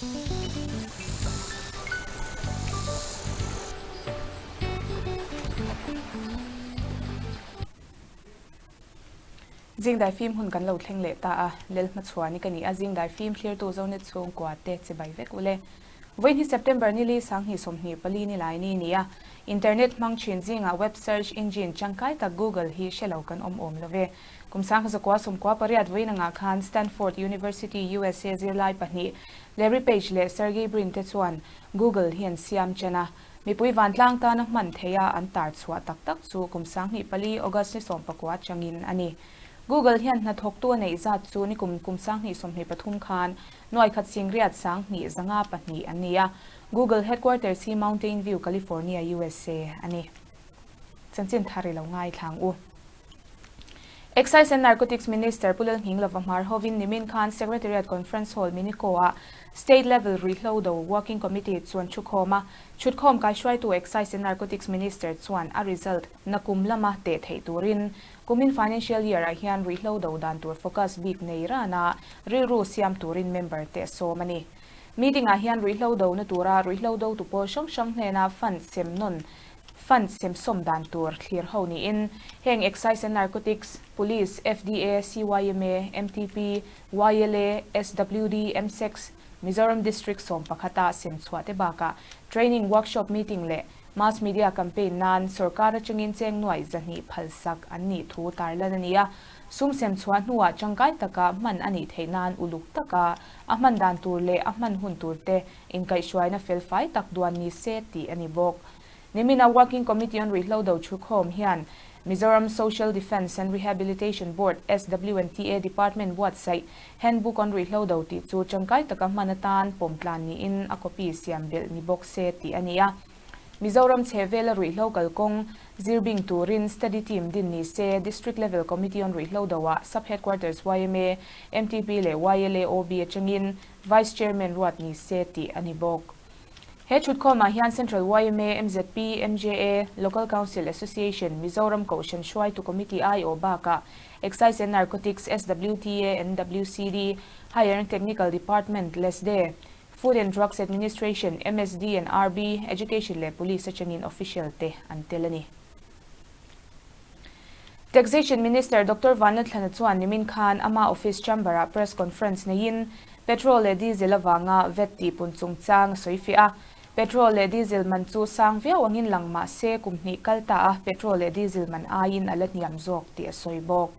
Zingdai fim hun kan lo thleng leh ta a, Lelhmachhuani ka ni a, Zingdai fim thlirtu Zonet chhungkua te chibai vek ule. Vawiin hi September ni li 2024 ni lai ni ni a, Internet hmang thin zingah web search engine tangkai tak Google hi hre lo kan awm awm lo ve. Kum 1998 vawiin angah khan Stanford University, USA zirlai pahnih Larry Page leh Sergey Brin te chuan Google hi an siam chen a, mipui vantlang tana hman theiha an tar chhuah tak tak chu kum 2004 August ni 19 atangin a ni. Google hian hnathawktu a neih zat chu nikum kum 2023 khan nuai khat singriat 2502 an ni a, Google headquarters hi Mountain View, California, USA a ni. Chanchin thar i lo ngaithlang u. Excise and Narcotics Minister Pu Lalnghinglova Hmar hovin nimin khan Secretariat Conference Hall Miniko-ah State Level Ruihhlo Do Working Committee chuan thukhawm a, chhutkhawm kaihruaitu Excise and Narcotics Minister chuan a result nakum lama teh theih turin kumin Financial Year-ah hian ruihhlo do dan tur focus bik nei rana rilru siam turin member te a sawm a ni. Meeting-ah hian ruihhlo dona tura ruihhlo dotu pawl hrang hrang hnena fund sem nawn fund sem sawm dan tur thlir ho niin heng Excise and Narcotics, Police, FDA, CYMA, MTP, YLA, SWD, MSEX, Mizoram District sawm pakhata sem chhuah te bakah training workshop meeting leh mass media campaign nan sorkar atangin cheng nuaih zahnih phalsak an nih thu tarlan a ni a. Sum sem chhuah hnuah tangkai taka hman a nih theih nan uluk taka a hman dan tur leh a hman hun tur te inkaihhruaina felfai tak duan ni se tih a ni bawk. Nimina Working Committee on Ruihhlo Do Thukhawm hian Mizoram Social Defence and Rehabilitation Board, SWNTA, Department buatsaih Handbook on Ruihhlo Do tih chu tangkai taka hman atan pawmtlan niin a copy siam belh ni bawk se tih a ni a. Mizoram chhe vela ruihhlo kalkawng zirbing turin study team din ni se District Level Committee on Ruihhlo Do-ah Sub Headquarters yma, MTP leh YLAOB atangin Vice Chairman ruat ni se tih a ni bawk. He thutkhawmah hian Central yma, MZP, MJA, Local Council Association, Mizoram Kohhran Hruaitu Committee aiawh bakah Excise and Narcotics, SWTA, NWCD, Higher and Technical Department, LESDE, Food and Drugs Administration, MSD and RB, Education leh Police atangin official te an tel a ni. Taxation Minister Doctor Vanlalthlana chuan nimin khan ama office chamber-ah press conference neiin petrol leh diesel avanga vat tihpun chungchang a sawi fiah a. Petrol leh diesel man chu sang viau angin lang mah se kum hnih kal ta a petrol leh diesel man aiin a la hniam zawk tih a sawi bawk.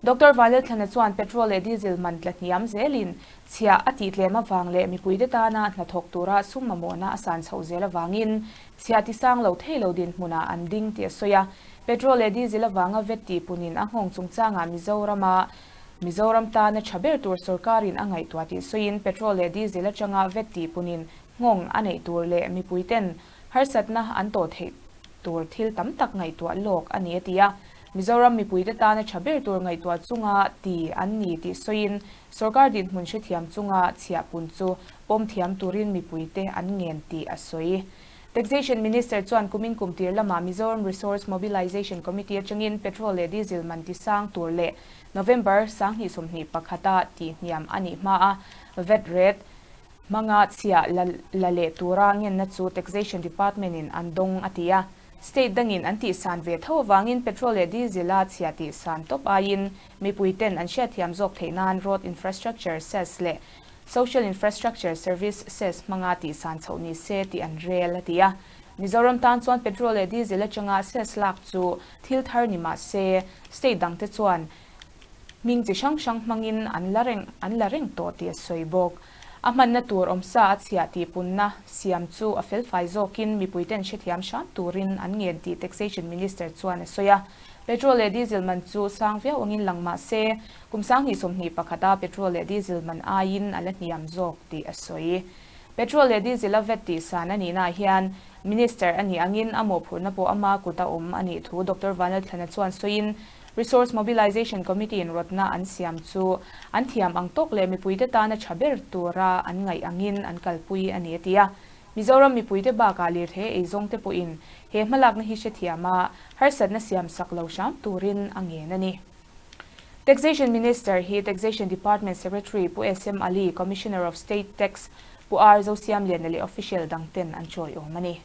Doctor Vanlalthlana chuan petrol leh diesel man tla hniam zelin chhiah a tih tlem avang leh mipuite tana hnathawk tura sum mamawhna a san chhoh zel avangin chhiah tisang lo thei lo dinhmunah an ding tih a sawi a. Petrol leh diesel avanga vet tih punin a nghawng chungchangah Mizorama Mizoram tana tha ber tur sorkarin a ngaihtuah tih sawiin petrol leh diesel atanga vet tih punin nghawng a neih tur leh mipuiten harsatna an tawh theih tur thil tam tak ngaihtuah lawk a ni a ti a. Mizoram mipuite tana tha ber tur ngaihtuah chunga ti an ni tih sawiin sorkar dinhmun hrethiam chunga chhiahpun chu pawm thiam turin mipuite an ngen tih a sawi. Taxation Minister chuan kumin kum tir lamah Mizoram Resource Mobilisation Committee atangin petrol leh diesel man tisang tur leh November 2021 a tihhniam a nih hma a vat rate hmanga chhiah la la leh tura ngenna chu Taxation Department in an dawng a ti a. State dangin an tihsan ve tho avangin petrol leh diesel a chhiah tihsan tawp aiin mipui ten an hriatthiam zawk theih nan Road Infrastructure Cess leh Social Infrastructure Service Cess hmanga tihsan chhoh ni se tih an rel, a ti a. Mizoram tan chuan petrol leh diesel atanga cess lak chu thil thar ni mah se, state dangte chuan hming chi hrang hrang hmangin an la reng an la reng tawh tih a sawi bawk. A hmanna tur awmsa a chhiah tihpunna siam chu a felfai zawkin mipuiten hrethiam hram turin an ngen tih Taxation Minister chuan a sawi a. Petrol leh diesel man chu sang viau angin lang mah se, Kum 2021 a petrol leh diesel man aiin a la hniam zawk tih a sawi. Petrol leh diesel a vat tih san a nihna hian Minister a nih angin a mawhphurhna pawh ama kut a awm a nih thu Doctor Vanlalthlana chuan sawiin Resource Mobilisation Committee in rawtna an siam chu an thiam ang tawk leh mipuite tana tha ber tura an ngaih angin an kalpui a ni a ti a. Mizoram mipuite bakah lirthei eizawngte pawhin he hmalakna hi hrethiam a, harsatna siam sak lo hram turin a ngen a ni. Taxation Minister hi Taxation Department Secretary Pu SM Ali, Commissioner of State Tax Pu R Zosiamliana leh official dang ten an chawiawm a ni.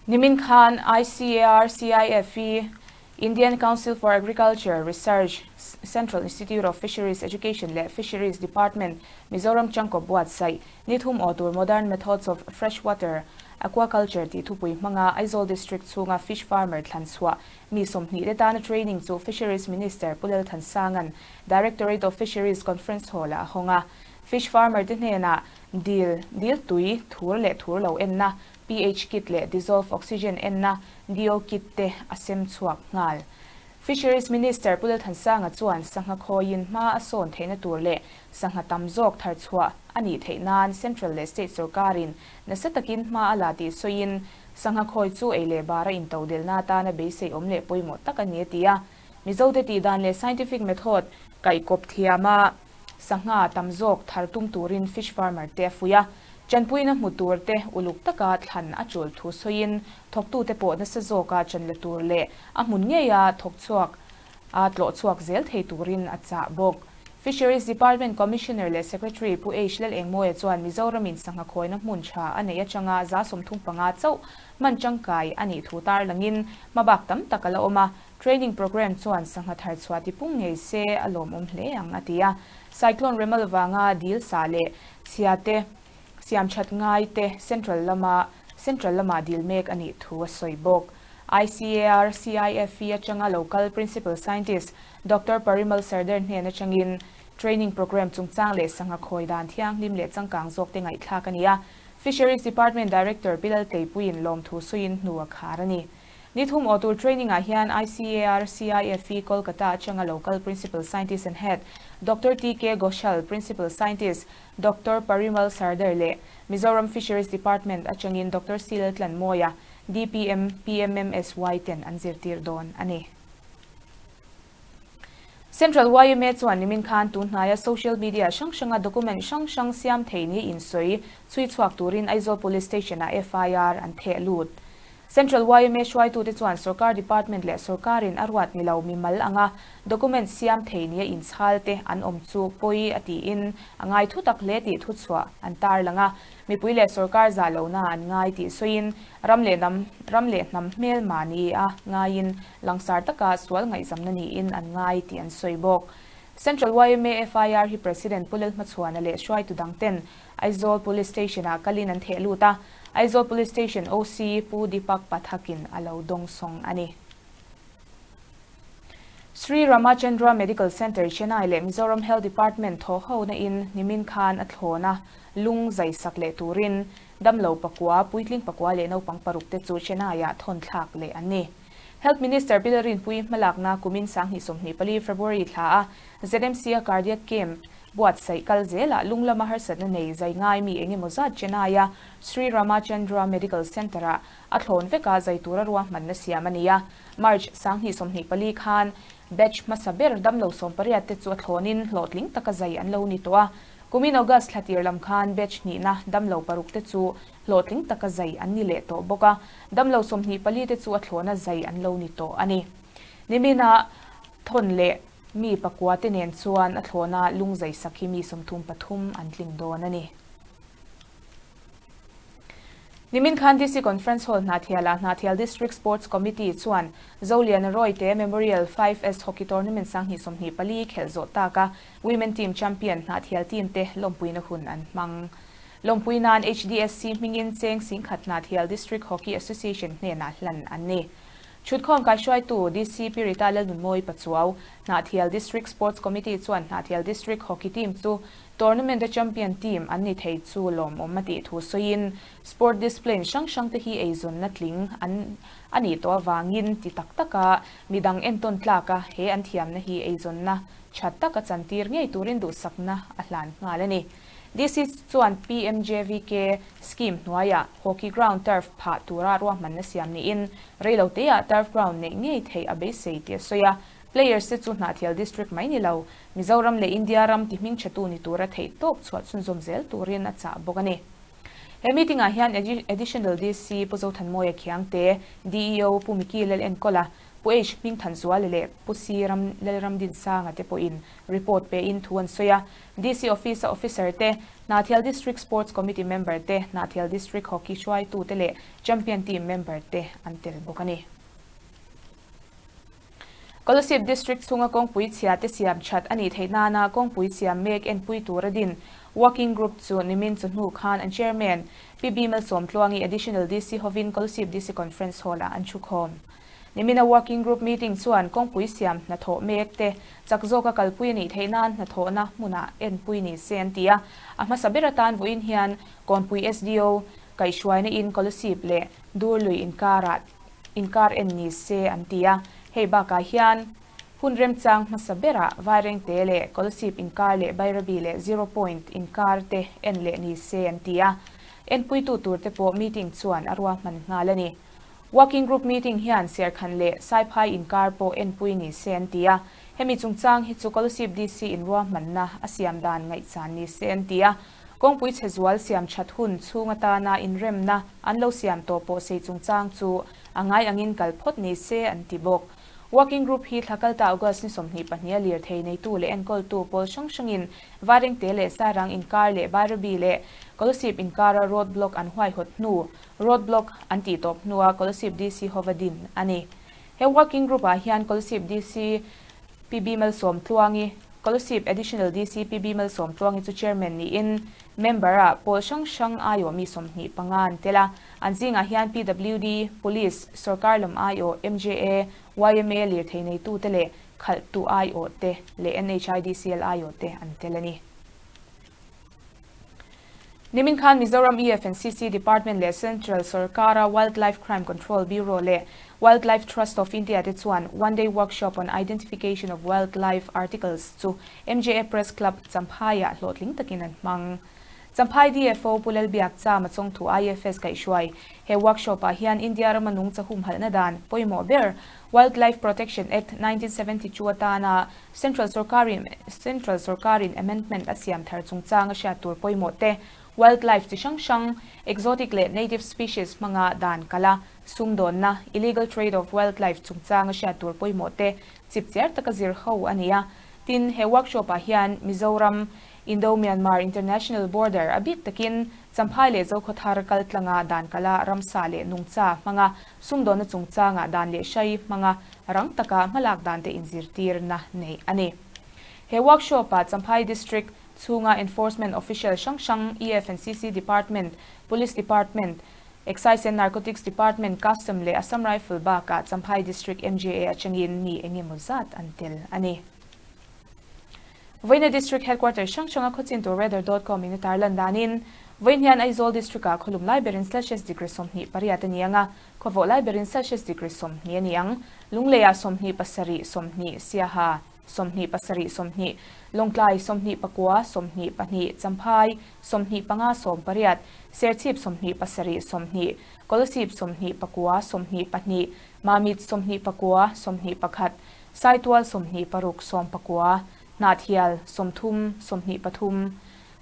Nimin khan ICAR CIFE, Indian Council for Agriculture Research, Central Institute of Fisheries Education leh Fisheries Department, Mizoram changkaw buatsaih, ni thum aw tur Modern Methods of Freshwater Aquaculture tih thupui hmanga Aizawl District chhunga fish farmer thlan chhuah mi 20 te tana training chu Fisheries Minister Pu Lalthansanga'n Directorate of Fisheries Conference Hall-ah a hawng a. Fish farmer te hnenah dil, dil tui, thur leh thur lo enna, pH kit leh dissolved oxygen enna, DO kit te a sem chhuak nghal. Fisheries Minister Pu Lalthansanga chuan sangha khawiin hma a sawn theihna tur leh sangha tam zawk thar chhuah a nih theih nan Central leh State sorkarin nasa takin hma a la tih sawiin sangha khawi chu ei leh bara intodelhna atana beisei awm leh pawimawh tak a ni a ti a. Mizote tih dan leh scientific method kaihkawp thiama Sangha tam zawk thar tum turin fish farmer te a fuih a, chanpuina hmu tur te uluk taka thlan a tul thu sawiin thawktute pawh nasa zawka chan la tur leh a hmun ngeia thawk chhuak a tlawh chhuak zel thei turin a chah bawk. Fisheries Department Commissioner leh Secretary Pu H Lalengmawia chuan Mizoramin sangha khawina hmun tha a neih atanga 35 chauh hman tangkai a nih thu tarlangin hmabak tam tak a la awm a, Training programme chuan sangha thar chhuah tipung ngei se a lawmawm hle ang, a ti a. Cyclone Remal vanga dil sa leh chhia te siam that ngai te Central lama Central lamah dil mek a nih thu a sawi bawk. ICAR CIFE atanga local Principal Scientist Doctor Parimal Sardar hnen atangin training programme chungchang leh sangha khawi dan thianghlim leh changkang zawk te ngaihthlak a ni a. Fisheries Department Director Pi Lalteipuiin lawmthu sawiin hnu a khar a ni. Ni thum aw tur training ah hian ICAR CIFE Kolkata atanga local Principal Scientist and Head Doctor TK Ghoshal, Principal Scientist Doctor Parimal Sardar leh Mizoram Fisheries Department atangin Doctor C Laltlanmawia, DPM, PMMSY ten an zirtir dawn a ni. Central yma chuan nimin khan tun hnaia social media hrang hranga document hrang hrang siam thei ni insawi chhui chhuak turin Aizawl Police Station-ah FIR an theh lut. Central yma hruaitute chuan sorkar department leh sorkarin a ruat ni lo mimal anga document siam thei nia inchhal te an awm chu pawi a tiin a ngai thu tak hle tih thuchhuah an tarlang a, mipui leh sorkar zah lohna an ngai tih sawiin ram leh hnam ram leh hnam hmel mahni a ngaiin langsar taka sual ngaihzamna niin an ngai tih an sawi bawk. Central yma FIR hi President Pu Lalhmachhuana leh hruaitu dangten Aizawl Police Station-ah kalin an theh lut a, Aizawl Police Station OC Pu Deepak Pathak-in a lo dawngsawng a ni. Sri Ramachandra Medical Centre, Chennai leh Mizoram Health Department thaw hona in nimin khan a thlawn a, lung zai sak leh turin damlo pakua, puitling pakua leh naupang paruk te chu Chennai-ah thawn thlak leh an ni. Health Minister Bill Rinpuii hmalakna kumin 2024 February thla a ZMC-a Cardiac Camp Buatsaih kal zelah lung lama harsatna nei zai ngai mi eng emaw zat Chennai-a Sri Ramachandra Medical Centre-ah a thlawn veka zai tura ruahmanna siam a ni a. March 2024 khan batch hmasa ber damlo 18 te chu a thlawnin hlawhtling taka zai an lo ni tawh a. Kumin August thla tir lam khan batch hnihna damlo paruk te chu hlawhtling taka zai an ni leh tawh bawk a, damlo 24 te chu a thlawna zai an lo ni tawh a ni. Nimina thawn leh Mi pakua te nen chuan a thlawna lung zai sak hi mi 33 an tling dawn a ni. Nimin khan DC Conference Hall Hnahthialah Hnahthial District Sports Committee chuan Zoliana Royte Memorial 5S Hockey Tournament 2024 khelh zawh taka Women Team Champion Hnahthial team te lawmpuina hun an hmang. Lawmpui nan HDSC hmingin cheng 10,000 Hnahthial District Hockey Association hnenah hlan an ni. Chhutkhawm kaihruaitu DC Pi Rita Lalnunmawi Pachuau, Hnahthial District Sports Committee chuan Hnahthial District Hockey Team chu Tournament-a champion team an ni thei chu lawmawm a tih thu sawiin, sport discipline hrang hrang te hi eizawnna tling an a nih tawh avangin ti tak taka midang entawn tlaka he an thiamna hi eizawnna tha taka chantir ngei turin duhsakna a hlan nghal a ni. DC chuan PMJVK scheme hnuaiah hockey ground turf phah tura ruahmanna siam niin reiloteah turf ground neih ngei theih a beisei tih a sawi a. Players te chu Hnahthial District mai ni lo, Mizoram leh India ram ti hmingchhetu ni tura theih tawp chhuah chhunzawm zel turin a chah bawk a ni. He meeting-ah hian Additional DC Pu Zothanmawia Khiangte, DEO Pu Miki Lalenkawla, Pu H Hmingthanzuala leh Pu C Ram Lalramdinsanga te pawhin report pein thu an sawi a. DC Office-a officer te, Hnahthial District Sports Committee member te, Hnahthial District Hockey hruaitute leh Champion Team member te an tel bawk a ni. Kolasib District chhunga kawngpui chhia te siam that a nih theih nana kawngpui siam mek enpui tura din Working Group chu nimin chu hnu khan an Chairman Pi Bimal Sawmtluangi Additional DC hovin Kolasib DC Conference Hall-ah an thukhawm. Nimina Working Group meeting chuan kawngpui siam hnathawh mek te chak zawka kalpui a nih theih nan hnathawhna hmunah enpui ni se an ti a. A hmasa ber atan vawiin hian Kawnpui SDO kaihhruaina in Kolasib leh Durlui inkarah inkar en ni se an ti a. Hei bakah hian hun remchang hmasa berah Vairengte leh Kolasib inkar leh Bairabi leh Zero Point inkar te en leh ni se an ti a. Enpuitu tur te pawh meeting chuan a ruahman nghal a ni. Working Group meeting hian Serkhan leh Saiphai inkar pawh enpui ni se an ti a. Hemi chungchang hi chu Kolasib DC in ruahmanna a siam dan ngaihchan ni se an ti a. Kawngpui chhe zual siam that hun chhung atana inremna an lo siam tawh pawh sei chungchang chu a ngai angin kal phawt ni se an ti bawk. Working Group hi thla kalta August ni 22 a lirthei neitu leh enkawltu pawl hrang hrangin Vairengte leh Sairang inkar leh Bairabi leh Kolasib inkara road block an huaihawt hnu Road block an tih tawp hnua Kolasib DC hova din a ni. He working group ah hian Kolasib DC PB Malsawmtluangi, Kolasib Additional DC PB Malsawmtluangi chu chairman niin member ah pawl hrang hrang aiawh mi 25 an tel a. An zingah hian PWD, Police, Sorkar lam aiawh, MJA, yma lirthei neitute leh khalhtu aiawh te leh NHIDCL aiawh te an tel a ni. Nimin khan Mizoram EFNCC Department leh Central Sorkara Wildlife Crime Control Bureau leh Wildlife Trust of India te chuan One Day Workshop on Identification of Wildlife Articles chu MJA Press Club, Champhaiah hlawhtling takin an hmang. Champhai DFO Pu Lalbiak Chama chawngthu IFS kaihhruai he workshop-ah hian India rama nungcha humhalhna dan pawimawh ber Wildlife Protection Act 1972 atana Central sorkarin Central sorkarin amendment a siam thar chungchang a hriat tur pawimawh te, wildlife chi hrang hrang, exotic leh native species hmanga dan kal a, sumdawnna, illegal trade of wildlife chungchang a hriat tur pawimawh te chipchiar taka zir ho a ni a. Tin, he workshop ah hian Mizoram, Indo-Myanmar International Border a bik takin Champhai leh Zokhawthar kal tlanga dan kala ramsa leh nungcha hmanga sumdawnna chungchanga dan leh hrai hmanga rang taka hmalak dan te inzirtirna neih a ni. He workshop-ah Champhai District chhunga Enforcement Official hrang hrang, EFNCC Department, Police Department, Excise and Narcotics Department, Custom leh Assam Rifle bakah Champhai District MJA atangin mi engemaw zat an tel a ni. Vawiina District Headquarters hrang hranga khawchin tur weather dot com in a tarlan danin, vawiin hian Aizawl District-ah khawlum lai berin Celsius degree 28 a ni ang a, khawvawh lai berin Celsius degree 20 a ni ang. Lungleiah 27, 20, Siaha, 27, 20, Lawngtlai, 29, 22, Champhai, 25, 18, Serchhip, 27, 20, Kolasib, 29, 22, Mamit, 29, 21, Saitual 26 19, Hnahthial 30 23,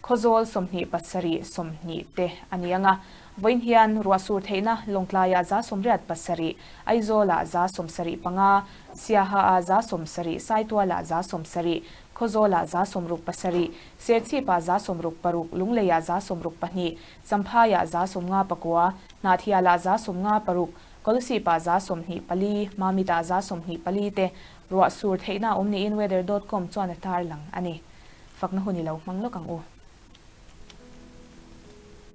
Khawzawl 27 20 te a ni ang a. Vawiin hian ruah sur theihna Lawngtlaiah 87, Aizawlah 75, Siahaah 70, Saitualah 70, Khawzawlah 67, Serchhipah 66, Lungleiah 62, Champhaiah 59, Hnahthialah 56, Kolasib-ah 24, Mamit-ah 24 te ruah sur theihna a awm niin weather dot com chuan a tarlang a ni. Fakna hun i lo hmang lawk ang u.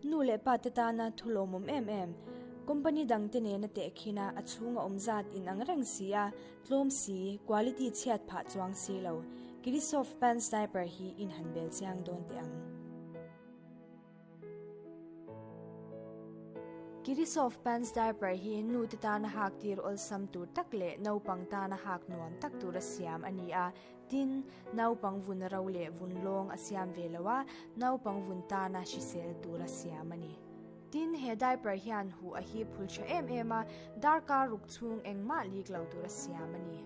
Nu leh pa te tana thu lawmawm em em. Company dang te nena tehkhin a, a chhung a awm zat in ang reng si a, tlawm si, quality chhiat phah chuang si lo. Kirisoft Pants Diaper hi in han bel chiang dawn teh ang. Kirisoft Pants Diaper hi nu te tana hak tir awlsam tur tak leh naupang tana hak nuam tak tura siam a ni a. Tin, naupang vun ro leh vun lawng a siam ve lo a, naupang vun tana hrisel tura siam a ni. Tin, he diaper hian huh a hip hul tha em em a, darkar ruk chhung engmah lik lo tura siam a ni.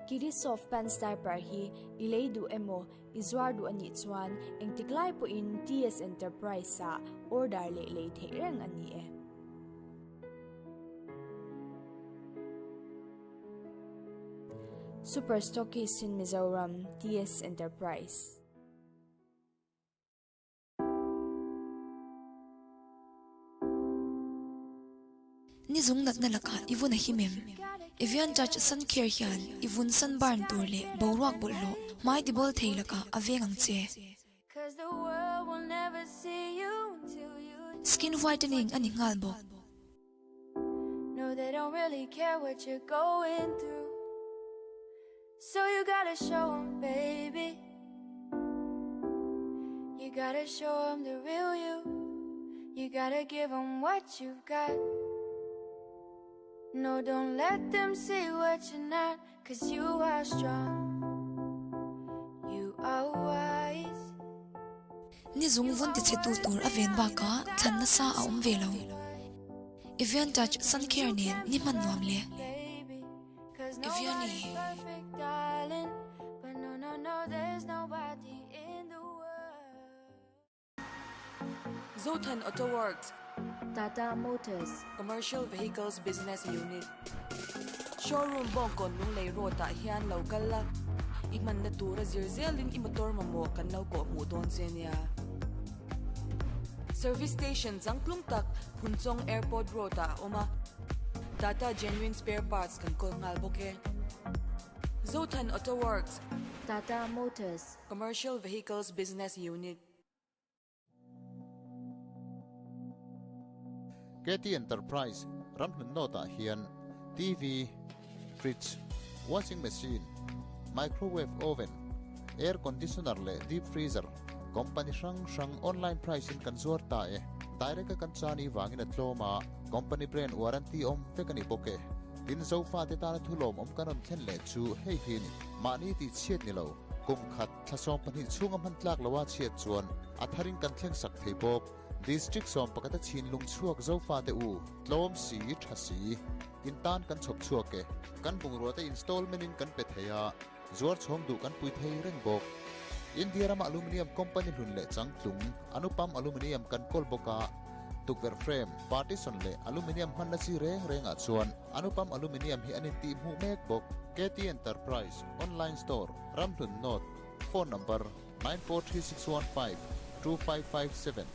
Kirisoft Pants Diaper hi i lei duh emaw, i zuar duh a nih chuan engtik lai pawhin TS Enterprise-ah order leh lei theih reng a ni e. Super Stockists in Mizoram, TS Enterprise. Ni zung natna lakah i vun a him em? Evian Touch Sun Care hian i vun sunburn tur leh boruak bawlhhlawh hmai tibawl thei lakah a veng ang che. Skin whitening a ni nghal bawk. Ni zung vun tichhe tu tur a ven bakah thlan nasa a awm ve lo. Evian Touch Sun Care nen ni hman nuam le. Eviani. Zothan Auto Works, Tata Motors, Commercial Vehicles Business Unit, Showroom Bawngkawn Lunglei Road ah hian lo kal la, i hmanna tura zir zelin i motor mamawh kan lo kawh hmuh dawn che nia. Service Station changtlung tak Phunchawng Airport Road ah a awm a, Tata Genuine Spare Parts kan kawl nghal bawk e. Zothan Auto Works, Tata Motors, Commercial Vehicles Business Unit. KT Enterprise ramhlun nawtah hian TV, fridge, washing machine, microwave oven, air conditioner leh deep freezer company hrang hrang online price in kan zuar ta e. Direct a kan chani vangin a tlawm a, company brand warranty awm vek a ni bawk e. Tin Zofate tana thulawm awm kan rawn thlen leh chu hei hi a ni. Mahni tih chhiat ni lo, kum khat, Thla 12 chhunga hman tlak loa chhiat chuan a tharin kan thleng sak thei bawk. District 11 a chhin lung chhuak Zofate u, tlawm si, tha si, in tan kan chhawp chhuak e. Kan bungrua te installment in kan pe thei a, zuar chhawng duh kan pui thei reng bawk. India rama aluminium company hlun leh changtlung, Anupam Aluminium kan kawl bawk a, tukverh frame, partition leh aluminium hmanna chi reng rengah chuan Anupam Aluminium hi an intihhmuh mek bawk. KT Enterprise, Online Store. Ramhlun North, Phone number, 943615 2557.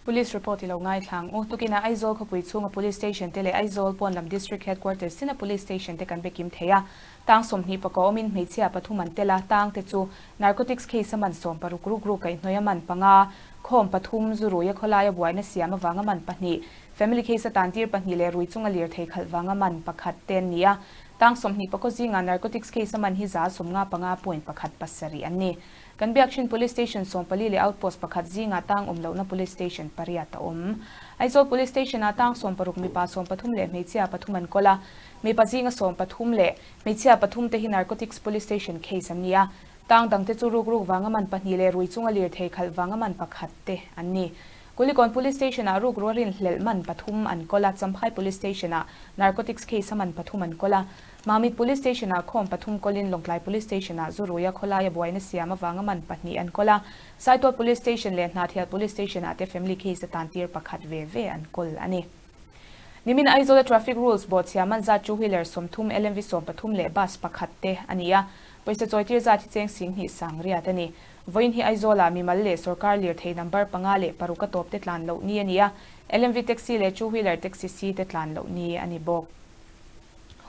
Police report i lo ngaithlang u. Tukinah Aizawl khawpui chhunga Police Station te leh Aizawl pawn lam District Headquarters tina Police Station te kan be kim thei a. Tang 20 pakaw awmin hmeichhia pathum an tel a, tang te chu Narcotics case a man 16 ruk ruk kaihhnawih a man panga, khawm pathum, zuruia khawlaia buaina siam avanga man pahnih, Family case a tantir pahnih leh rui chunga lirthei khalh vanga man pakhat te an ni a, tang 20 pakaw zingah narcotics case a man hi 55.17 an ni. Kan Biakchhin Police Station 14 leh Outpost pakhat zingah tang awm lohna Police Station pariat a awm. Aizawl Police Station ah tang 60 mipa 13 leh hmeichhia pathum an kawl a, mipa zinga 13 leh hmeichhia pathum te hi Narcotics Police Station case an ni a, tang dangte chu ruk ruk vanga man pahnih leh rui chunga lirthei khalh vanga man pakhat te an ni. Kulikawn Police Station-ah rukru a rinhlelh man pathum an kawl a, Champhai Police Station-ah narcotics case-a man pathum an kawl a, Mamit Police Station-ah khawm pathum kawlin Lawngtlai Police Station-ah Zuruia khawlaia buaina siam avanga man pahnih an kawl a, Saitual Police Station leh Hnahthial Police Station-ah te family case-a tantir pakhat ve ve an kawl a ni. Nimin Aizawla traffic rules bawhchhia man zat two wheeler 30, LMV 13 leh bus pakhat te a ni a, pawisa chawitir zat hi cheng 2000 sangriat a ni. Vawiin hi Aizawlah mimal leh sorkar lirthei number panga leh paruk a tawp te tlan loh ni a ni a, LMV taxi leh two wheeler taxi si te tlan loh ni a ni bawk.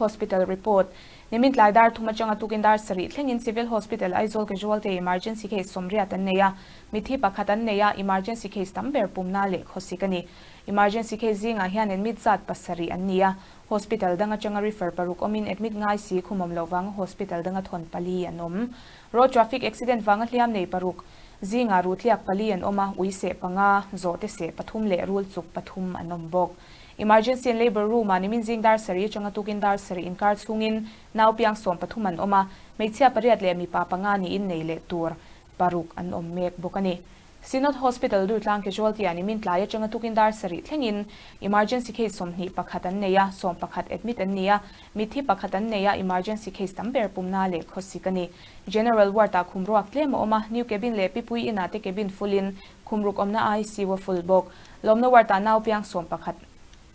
Hospital report, Nimin tlai dar thum atanga tukin dar sarih thlengin Civil Hospital Aizawl Casualty emergency case 80 an nei a, mithi pakhat an nei a, emergency case tam ber pumna leh khawsik a ni. Emergency case zingah hian admit zat pasarih an ni a, Hospital dang atanga refer paruk awmin admit ngai si khum awm loh vanga hospital danga thawn pali an awm. Road traffic accident vanga hliam nei paruk, zingah ruhtliak pali an awm a, ui seh panga, zawhte seh pathum leh rul chuk pathum an awm bawk. Emergency and Labour Room ah nimin zing dar sarih atanga tukin dar sarih inkar chhungin nau piang 13 an awm a, hmeichhia pariat leh mipa panga niin nei leh tur paruk an awm mek bawk a ni. Synod Hospital Durtlang Casualty ah nimin tlai atanga tukin dar sarih thlengin emergency case 21 an nei a, 11 admit an ni a, mitthi pakhat an nei a, emergency case tam ber pumna leh khawsik a ni. General Ward ah khum ruak tlem a awm a, new cabin leh Pipui Inn ah te cabin full in khum ruk awmna ICU a full bawk. Lawmna Ward ah nau piang 11.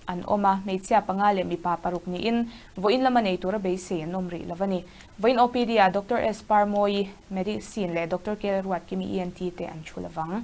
an awm a, hmeichhia panga leh mipa paruk niin vawiin lama nei tura beisei an awm rih lo a ni. Vawiin OPD-ah Doctor S. Parmawi, Medicine, leh Doctor K. Ruatkimi, ENT, te an thu lovang.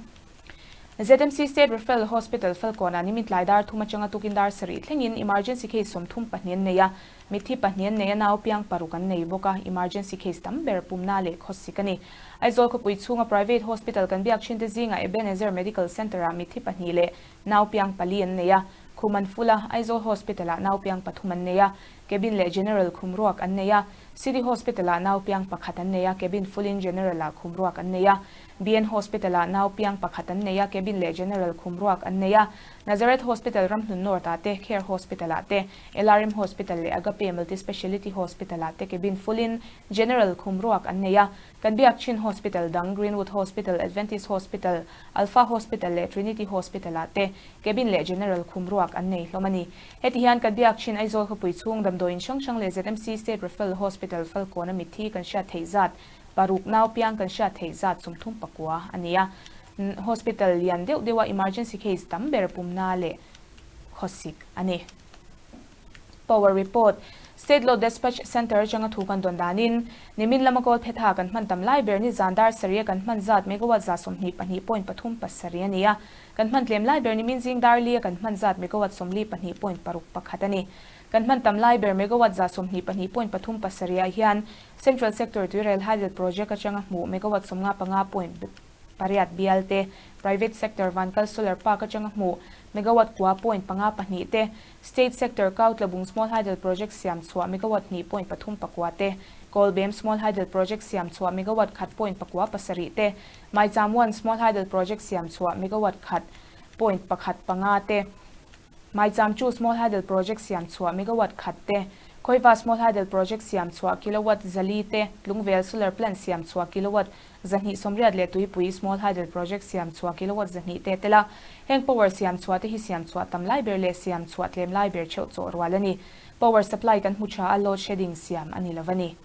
ZMC State Referral Hospital Falkawnah nimin tlai dar thum atanga tukin dar sarih thlengin emergency case 32 an nei a, mitthi pahnih an nei a, nau piang paruk an nei bawk a, emergency case tam ber pumna leh khawsik a ni. Aizawl khawpui chhunga private hospital kan biak thinte zingah Ebenezer Medical Centre-ah mitthi pahnih leh nau piang pali an nei a, khum an full a, Aizawl Hospital-ah nau piang pathum an nei a, cabin leh general khum ruak an nei a, City Hospital-ah nau piang pakhat an nei a, cabin full-in general-ah khum ruak an nei a, BN Hospital-ah nau piang pakhat an nei a, cabin leh general khum ruak an nei a, Nazareth Hospital Ramhlun North-ah te, Care Hospital-ah te, LRM Hospital leh Agape Multi-Speciality Hospital-ah te cabin full-in general khum ruak an nei a, Kan biak chin hospital dang Greenwood Hospital, Adventist Hospital, Alpha Hospital leh Trinity Hospital-ah te cabin leh general khum ruak an nei hlawm a ni. Heti hian kan biak chin Aizawl khawpui chhung damdawiin hrang hrang leh ZMC State Referral Hospital Falkawna mitthi kan hriat theih zat paruk nau piang kan hriat theih zat 39 a ni a. Hospital lian deuh deuha emergency case tam ber pumna leh khawsik a ni. Power Report, State Load Despatch Centre atanga thu kan dawn danin, nimin lama kawl phetha kan hman tam lai ber ni zan dar sarih a kan hman zat megawatt 122.37 a ni a, kan hman tlem lai ber nimin zing dar li a kan hman zat megawatt 42.61 a ni. Kan hman tam lai ber megawatt 122.37 ah hian Central Sector Tuirel Hydel Project atanga hmuh megawatt 55.8 bial te, Private Sector Vankal Solar Park atanga hmuh megawatt 9.52 te, State Sector Kautlabung Small Hydel Project siam chhuah megawatt 2.39 te, Kawlbem Small Hydel Project siam chhuah megawatt 1.97 te, Maicham One Small Hydel Project siam chhuah megawatt 1.15 te, Maicham Two Small Hydel Project siam chhuah megawatt 1 te, Khawiva Small Hydel Project siam chhuah kilowatt 400 te, Tlungvel Solar Plant siam chhuah kilowatt 280 leh Tuipui Small Hydel Project siam chhuah kilowatt 200 te tel a, heng power siam chhuah te hi siam chhuah tam lai ber leh siam chhuah tlem lai ber theuh chawh rual a ni. Power supply kan hmu tha a, load shedding siam a ni lo a ni.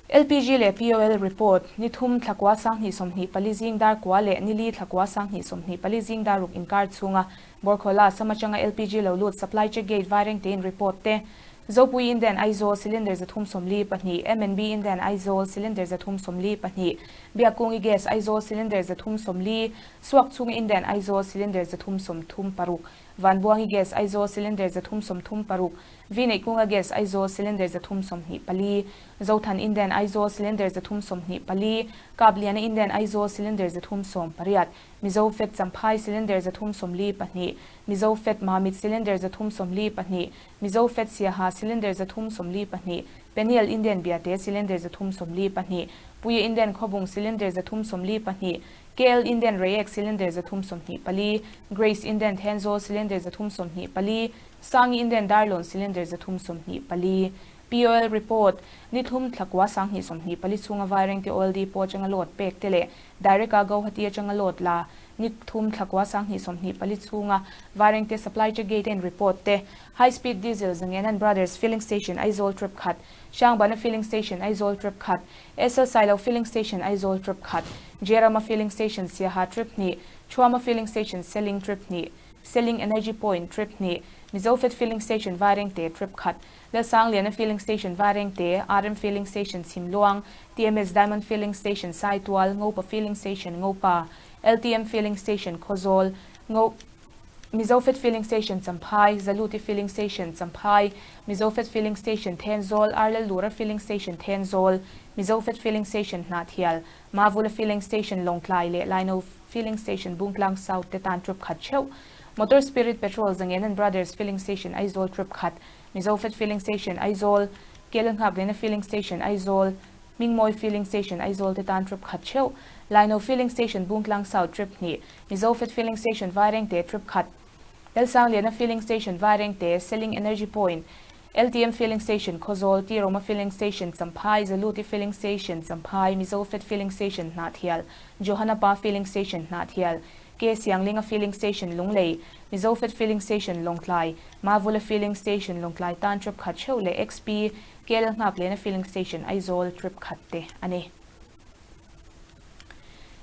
LPG leh POL report, Ni thum thlakua 2024 zing dar kua leh ni li thlakua 2024 zing dar ruk inkar chhunga Borkhola sam atanga LPG lo lut supply check gate vaireng tein report te, Zopui Indian Aizawl cylinder 342, MNB Indian Aizawl cylinder 342, Biakungi Gas Aizawl cylinder 340, Suakchhunga Indian Aizawl cylinder 336, Vanbuangi Gas Aizawl cylinder 336, Vineihkunga Gas Aizawl cylinder 324, Zothan Indian Aizawl cylinder 324, Kapliana Indian Aizawl cylinder 318, Mizo Fed Champhai cylinder 342, Mizo Fed Mamit cylinder 342, Mizo Fed Siaha cylinder 342, Peniel Indian Biate cylinder 342, Puia Indian Khawbung cylinder 342, KL Indian Reiek cylinder 324, Grace Indian Thenzawl cylinder 324, Sangi Indian Darlawn cylinder 324. POL Report, Ni thum thlakua 2024 chhunga Vairengte Oil Depot atanga load pek te leh Direct-a Guwahati atanga load la ni thum thlakua 2024 chhunga Vairengte Supply Check Gate en report te, High Speed Diesel Zangenan Brothers Filling Station Aizawl Trip khat, Hrangbana Filling Station Aizawl Trip khat, SL Sailo Filling Station Aizawl Trip khat, Jerama Filling Station Siaha Trip hnih, Thuama Filling Station Seling Trip hnih, Seling Energy Point Trip hnih, Mizofed Filling Station Vairengte Trip khat, Lalsangliana Filling Station Vairengte, RM Filling Station Chhimluang, TMS Diamond Filling Station Saitual, Ngopa Filling Station Ngopa, LTM Filling Station Khawzawl, Ngo Mizofed Filling Station Champhai, Zaluti Filling Station Champhai, Mizofed Filling Station Thenzawl, Arlallura Filling Station Thenzawl, Mizofed Filling Station Hnahthial, Mavula Filling Station Lawngtlai leh Laino Filling Station Bungtlang South te tan trip khat theuh. Motor Spirit Petrol Zangenan Brothers Filling Station Aizawl trip khat, Mizofed Filling Station Aizawl, Kelnghaklena Filling Station Aizawl, Hmingmawi Filling Station Aizawl te tan trip khat theuh. Laino Filling Station Bungtlang South trip hnih, Mizofed Filling Station Vairengte trip khat, Lalsangliana Filling Station Vairengte, Seling Energy Point, LTM Filling Station Khawzawl, T Roma Filling Station Champhai, Zaluti Filling Station Champhai, Mizofed Filling Station Hnahthial, Johana Pa Filling Station Hnahthial, K Sianglinga Filling Station Lunglei, Mizofed Filling Station Lawngtlai, Mavula Filling Station Lawngtlai tan trip khat theuh leh XP, KL Nghaklena Filling Station Aizawl trip khat te a ni.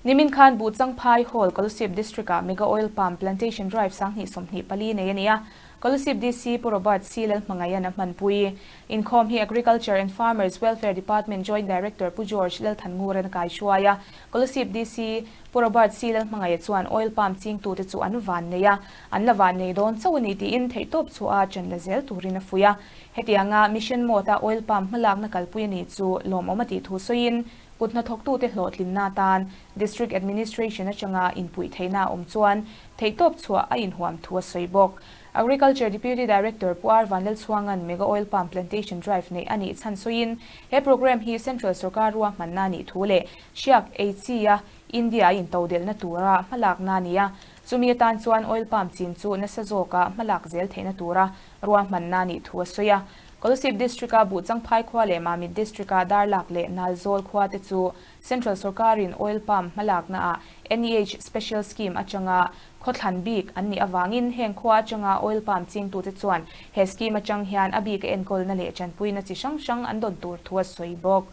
Nimin khan Buhchangphai Hall Kolasib District-ah Mega Oil Palm Plantation Drive 2024 nei a ni a. Kolasib DC Pu Robert C Lalhmangaian a hmanpui. Inkhawm hi Agriculture and Farmers Welfare Department Joint Director Pu George Lalthanngura'n a kaihruai a. Kolasib DC Pu Robert C Lalhmangaia chuan oil palm chingtute chu an van nei a, an la van nei dawn chauh a ni tiin theihtawp chhuah a ṭan la zel turin a fuih a. Hetianga Mission Mode-a oil palm hmalakna kalpui a nih chu lawmawm a tih thu sawiin kut hnathawktute hlawhtlinna atan District Administration atanga inpuih theihna a awm chuan theihtawp chhuah a inhuam thu a sawi bawk. Agriculture Deputy Director Pu R Vanlalchhuanga'n Mega Oil Palm Plantation Drive neih a nih chhan sawiin he programme hi Central sorkar ruahmanna a nih thu leh hriak ei chi a India a intodelhna tura hmalakna a ni a, chumi atan chuan oil palm chin chu nasa zawka hmalak zel theihna tura ruahmanna a nih thu a sawi a. Kolasib District-a Buhchangphai khua leh Mamit District-a Darlak leh Nalzawl khua te chu Central sorkarin oil palm hmalaknaah NEH Special Scheme atanga khawthlan bik an nih avangin heng khua atanga oil palm chingtute chuan he scheme atang hian a bik a enkawlna leh tanpuina chi hrang hrang an dawn tur thu a sawi bawk.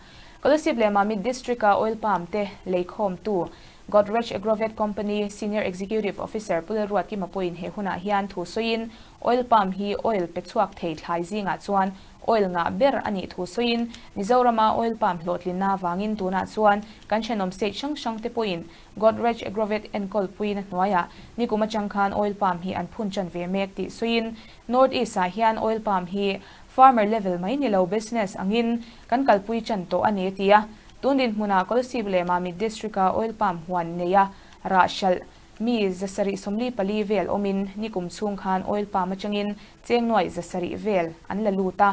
Kolasib leh Mamit District-a oil palm te leikhawmtu Godrej Agrovet Company Senior Executive Officer Pu Lalruatkima pawhin he hunah hian thu sawiin Oil palm hi oil pe chhuak thei thlai zingah chuan oil ngah ber a nih thu sawiin Mizorama oil palm hlawhtlinna avangin tunah chuan kan thenawm state hrang hrang te pawhin Godrej Agrovet enkawl puina hnuaiah nikum atang khan oil palm hi an phun tan ve mek tih sawiin North East ah hian oil palm hi farmer level mai ni lo business angin kan kalpui tan tawh a ni a ti a. Tun dinhmunah Kolasib leh Mamit District a oil palm huan neia rah hralh Mi 744 vel awmin nikum chhung khan oil palm atangin cheng nuaih 700 vel an la lut a,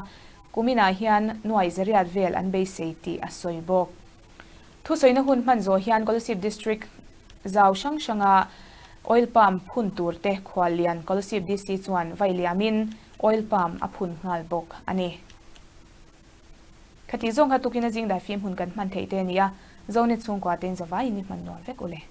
kuminah hian nuaih 800 vel an beisei tih a sawi bawk. Thusawina hun hman zawh hian Kolasib District zau hrang hranga oil palm phun tur te khuallian Kolasib DC chuan vai liamin oil palm a phun nghal bawk a ni. Khatih zawng kha tukin a zing daifim hun kan hman theih te a ni a, Zonet chhungkua te'n zavaiin i hman nuam vek u le.